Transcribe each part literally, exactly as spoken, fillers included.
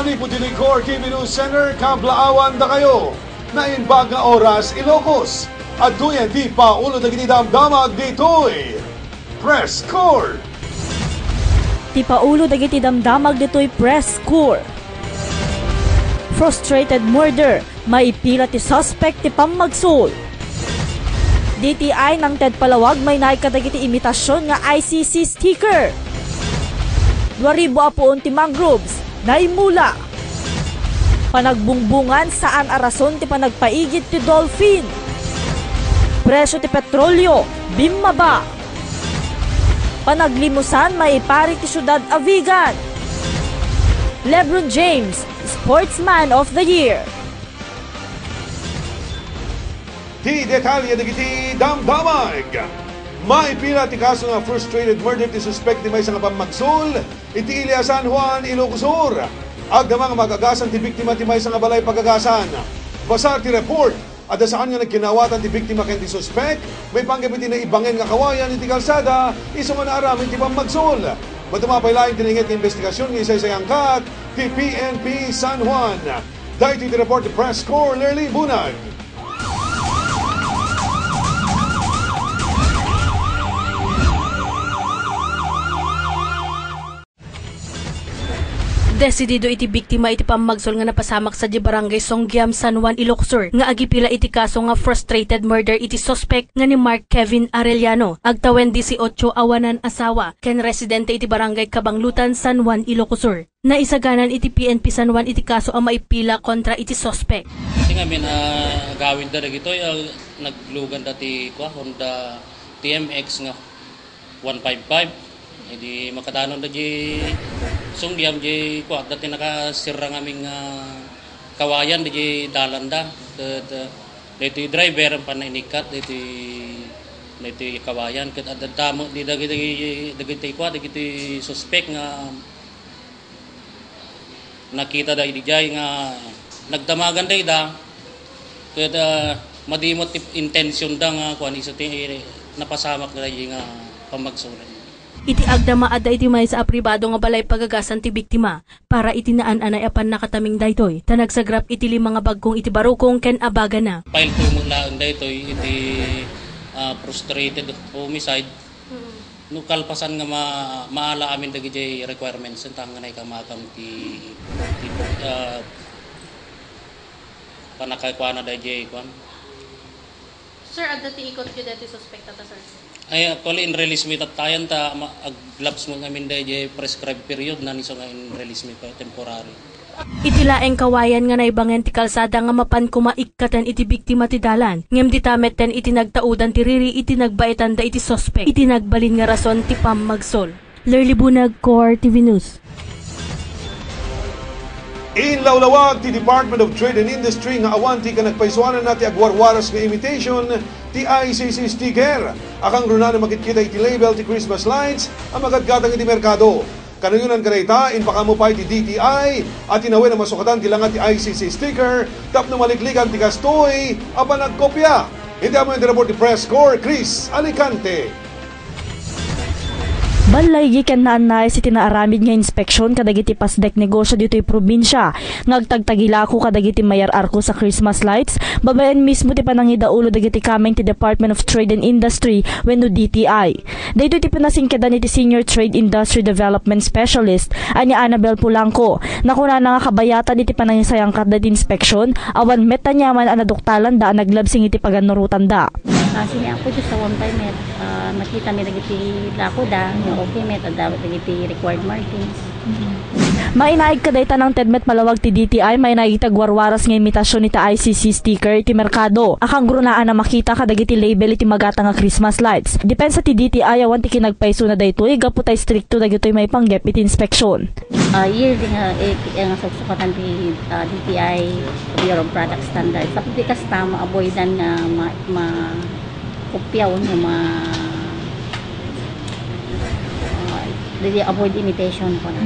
Lipod ditoy Core T V News Center, kablaawan da kayo. Naimbag nga oras, Ilocos. Adtoyen ti paulo dagiti damdamag ditoy Press Corps. Ti paulo dagiti damdamag ditoy Press Corps. Frustrated murder, maipila ti suspect ti pammagsul. D T I nangted palawag mainaig kadagiti imitasion nga I C C sticker. Dua ribu a puon ti mangroves, naimula. Panagbungbungan, saan a rason ti panagpaigid ti dolphin. Presyo ti petrolyo, bimmaba. Panaglimusan, maipari ti siudad a Vigan. LeBron James, Sportsman of the Year. Ti detalye dagiti damdamag. Maipila ti kaso nga frustrated murder ti suspek ti maysa nga pammagsul iti Ilia, San Juan, Ilocos Sur. Agdama nga maag-agasan ti biktima ti maysa nga balay pag-agasan. Basar ti report, adda saan nga nagkinawatan ti biktima ken ti suspek, maipanggep iti naibangen nga kawayan iti kalsada, isu nga naaramid ti pammagsul. Maduma pay laeng ti nainget nga investigasyon nga isaysayangkat ti P N P San Juan. Daytoy ti report ti Press Corps, Lerly Bunag. Desidido iti biktima iti pammagsul nga napasamak sadiay Barangay Songgiam, San Juan, Ilocos Sur, nga agipila iti kaso nga frustrated murder iti suspek nga ni Mark Kevin Arellano, agtawen dieciocho, awanan asawa, ken residente iti Barangay Kabanglutan, San Juan, Ilocos Sur. Naisaganan iti P N P San Juan iti kaso a maipila kontra iti suspek. Kasi nga, min, ah, agawidda dagitoy, ah, nagluganda ti, kua, Honda T M X nga one five five. Idi makadanonda di Songgiam, di, kua, adda ti nakasirra ngamin nga kawayan di dalanda. Ket, ah, daytoy driver, ang panainikkat, daytoy, daytoy kawayan. Ket adda damo di dagiti, dagiti, kua, dagiti suspek nga nakitada idiay nga nagdamagan dayta, ket, ah, madimot ti intentionda nga kuan, isu ti napasamak dayta nga pammagsulan. Iti agdama, adda iti maysa a pribado nga balay pagagasan ti biktima. Para iti naan-anay a pannakataming daytoy, ta nagsagrap iti lima nga baggong iti barukong ken abagana. File two mo laeng daytoy iti, ah, frustrated homicide. No kalpasan nga ma-, maala amin dagiti requirements, enta nga naikamakam ti, ti, ah, panakakuana daydiay kuan. Sir, adda ti ikot ket daytoy suspect ta, sir? Ay, actually, in-release mi tattayan ta ma-, ag-lapse mo ngamin daydiay prescribed period na niso nga in-release mi pa temporary. Iti laeng kawayan nga naibangen ti kalsada nga mapan koma ikkaten iti biktima ti dalan, ngem dita metten iti nagtaudan ti riri iti nagbaetanda iti suspek iti nagbalin nga rason ti pammagsul. Lerly Bunag, Core T V News. Inlawlawag ti Department of Trade and Industry nga awan ti kanagpaysuananna ti agwarwaras nga imitation ti I C C sticker a kangrunaan a makitkita iti label ti Christmas lights a magatgatang iti merkado. Kanayonan kadayta, impakaammo pay ti D T I a tinawen a masukatan ti langa ti I C C sticker tapno maliklikan ti kastoy a panagkopia. Iti ammoen ti report ti Press Corps, Chris Alicante. Balaygi ken naannayes iti naaramid nga inspeksion kadagiti pasdek negosio ditoy probinsia nga agtagtagilako kadagiti mayar-arko sa Christmas lights, babaen mismo ti panangidaulo dagiti kameng ti Department of Trade and Industry wenno D T I. Daytoy ti pinasingkedan iti Senior Trade Industry Development Specialist a ni Annabel Polanco. Nakunana nga kabayatan iti panangisayangkat daytoy inspeksion, awan met aniaman a naduktalanda a naglabsing iti paganurotanda. Ah, sini Apo Diyos, sa one time, eh, ah, nakita mi dagiti dakoda, nga okay met, adda dagiti required markings. Mainaig kadayta nangted met palawag ti D T I, mainaig iti agwarwaras nga imitasion iti I C C sticker iti merkado a kangrunaan a makita kadagiti label iti magatang a Christmas lights. Depensa ti D T I, awan ti kinagpaysona daytoy gapu ta istrikto dagitoy maipanggep iti inspeksion. Ah, yearly nga, eh, eh, nga suksukatan ti, ah, D T I, Bureau of Product Standards. Tapno ti kasta, ma-avoidan nga ma-, ma-, kopia wenno ma-, ah, dili avoid imitation ko na.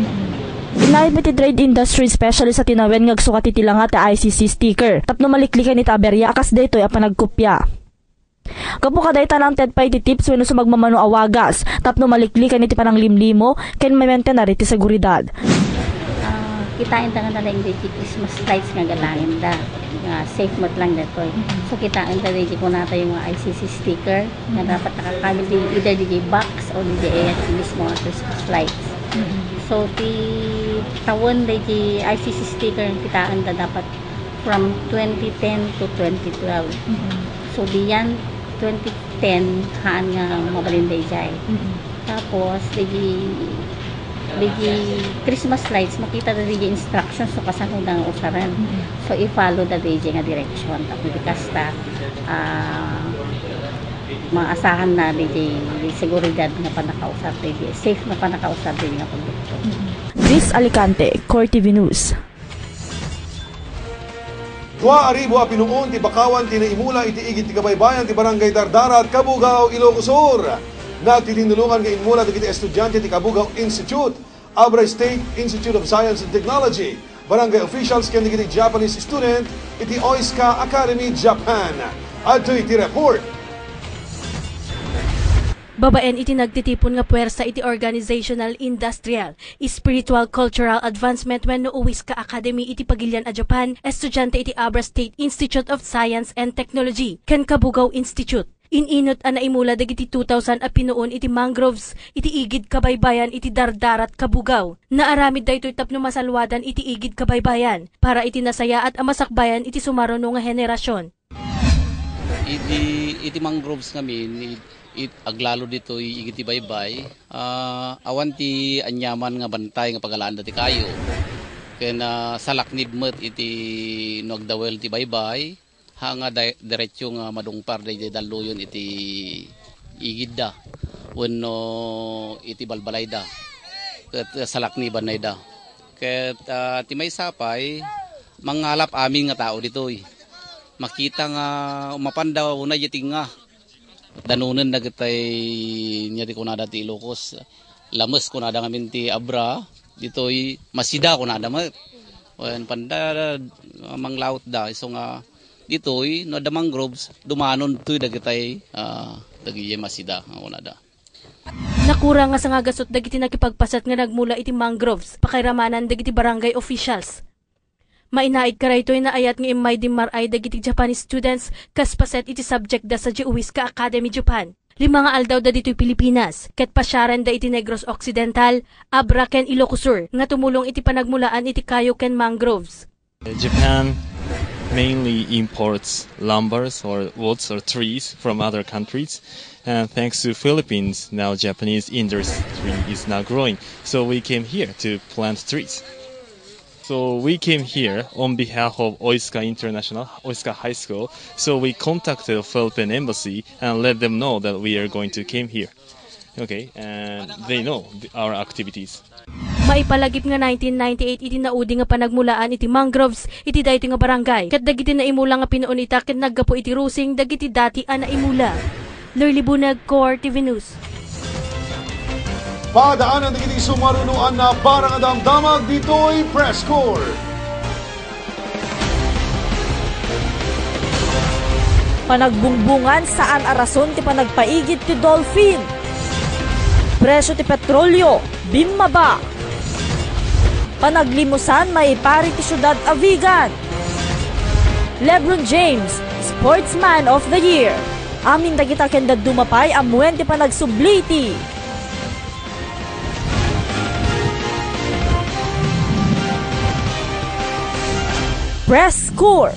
Inayb ti trade industry specialist a tinawen nga agsukat iti langa ti I C C sticker tapno maliklikan iti aberya a kas daytoy a panagkopia. Gapu kadayta, nangted pay iti tips wenno sumagmamano a wagas tapno maliklikan iti pananglimlimo ken mamentenar iti seguridad. Ah, Kitaen ta nga nalaing diay Christmas lights nga galangenda. Nga safe met lang daytoy. So, kitaen ta diay kunatayo nga I C C sticker nga dapat nakakamit di, either di box o di mismo nga Christmas lights. So, ti tawen diay I C C sticker nga kitaen ta dapat from twenty ten to twenty twelve. So, diyan twenty ten, haan nga mabalin daydiay. Tapos, digi, digi Christmas lights, makita da digi instructions so kasano da nga usaren. So, i-follow da digi nga direction. Tapos, di kasta, ah, maasahan na digi seguridad nga panakausar, digi safe nga panakausar, digi nga produkto. Liz Alicante, Core T V News. Dua a ribu a pinuon ti bakawan ti naimula iti igid ti kabaybayan ti Barangay Dardarat, Cabugao, Ilocos Sur. Nagtitinulongan nga immula dagiti estudiante ti Cabugao Institute, Abra State Institute of Science and Technology, barangay officials ken dagiti Japanese student iti Oiska Academy, Japan. Adtoy ti report. Babaen iti nagtitipon nga puwersa iti organizational, industrial, spiritual, cultural advancement wenno Oiska Academy iti pagilian a Japan, estudiante iti Abra State Institute of Science and Technology ken Cabugao Institute. In-inut a naimula dagiti two thousand a pinuon iti mangroves iti igid kabaybayan iti Dardarat, Cabugao. Naaramid daytoy tapno masalwadan iti igid kabaybayan para iti nasayaat a masakbayan iti sumaruno nga henerasyon. Iti, iti mangroves ngamin, it, it, aglalo ditoy igid ti baybay, ah, awan ti aniaman nga bantay nga pagalaanda ti kayo. Ken, ah, salaknib met iti no agdawel ti baybay, ha nga di-, diretso nga madungpar daydi dalluyon iti igidda wenno iti balbalayda. Ket salakniban dayta. Ket, ah, ti maysa pay, mangngalap amin nga tao ditoy. Makita nga umapanda unay diay tinga. Danonen dagitay, nia ti kunada ti Ilocos. Lames kunada ngamin ti Abra, ditoy masida kunada met. Wen panda, manglawtda, isu nga ditoy, no adda mangroves, dumanon toy dagitay, ah, dagiti masida nga kunada. Nakurang nga sangagasut dagiti nakipagpaset nga nagmula iti mangroves, pakairamanan dagiti barangay officials. Mainaig karaytoy naayat nga immay dimmar-ay dagiti Japanese students kas paset iti subject da sa Oiska Academy Japan. Lima nga aldaw da ditoy Pilipinas, ket pasiaren da iti Negros Occidental, Abra ken Ilocos Sur nga tumulong iti panagmulaan iti kayo ken mangroves. Japan mainly imports lumbers or woods or trees from other countries, and thanks to Philippines, now Japanese industry is now growing. So we came here to plant trees. So we came here on behalf of Oiska International, Oiska High School. So we contacted Philippine Embassy and let them know that we are going to came here. Okay, and they know th-, our activities. Maipalagip nga nineteen ninety-eight iti naudi nga panagmulaan iti mangroves iti daytoy nga barangay. Ket dagiti naimula nga pinuon ita ket naggapu iti rusing dagiti dati a naimula. Lurly Bunag, Core T V News. Padaanan dagiti sumarunoan a barang a damdamag ditoy Press Corps. Panagbungbungan, saan a rason ti panagpaigid ti dolphin. Presyo ti petrolio, bimmaba. Panaglimusan, maipari ti siudad a Vigan. LeBron James, Sportsman of the Year. Amin dagita ken dadduma pay ammuen ti panagsubli iti Press Corps.